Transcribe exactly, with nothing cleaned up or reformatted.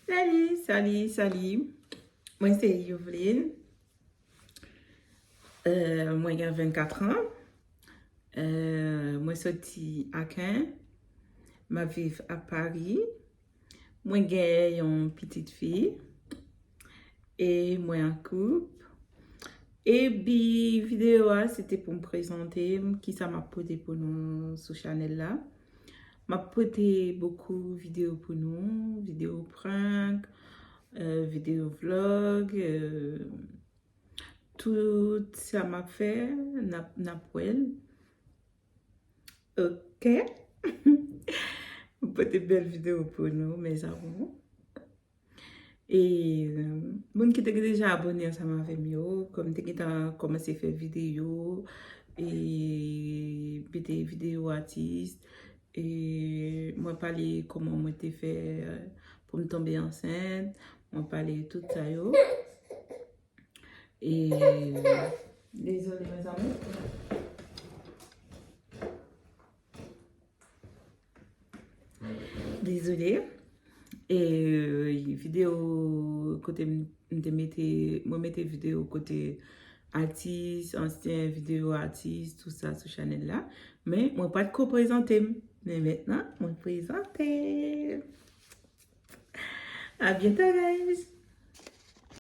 Salut, salut, salut. Mwen se Youvline. Euh, mwen gen vennkat an. Euh, mwen soti Aken. M ap viv a Paris. Mwen gen yon pitit fi. E mwen an koup. E bi videyo a, se te pou m prezante m kisa m ap pote pou nou sou chanèl la. M ap pote bokou videyo pou nou, videyo prank, euh, videyo vlog, euh, tout sa m ap fè, n ap, n ap wè l. Ok? M pote bèl videyo pou nou, mes amours. E euh, moun ki te gen deja abòne ansanm avè m yo, kòm m te gentan kòmanse fè videyo, e mete videyo atis, e mwen pale kòman mwen te fè pou m tonbe ansent, mwen pale tout sa yo. E dezole, mezanmi. Dezole. E videyo kote m, m te mete, mwen mete videyo kote atis, ansyen videyo atis, tout sa sou chanèl la. Men mwen pa t ko prezante m. Men mentnan, mwen prezante. A byento, guys!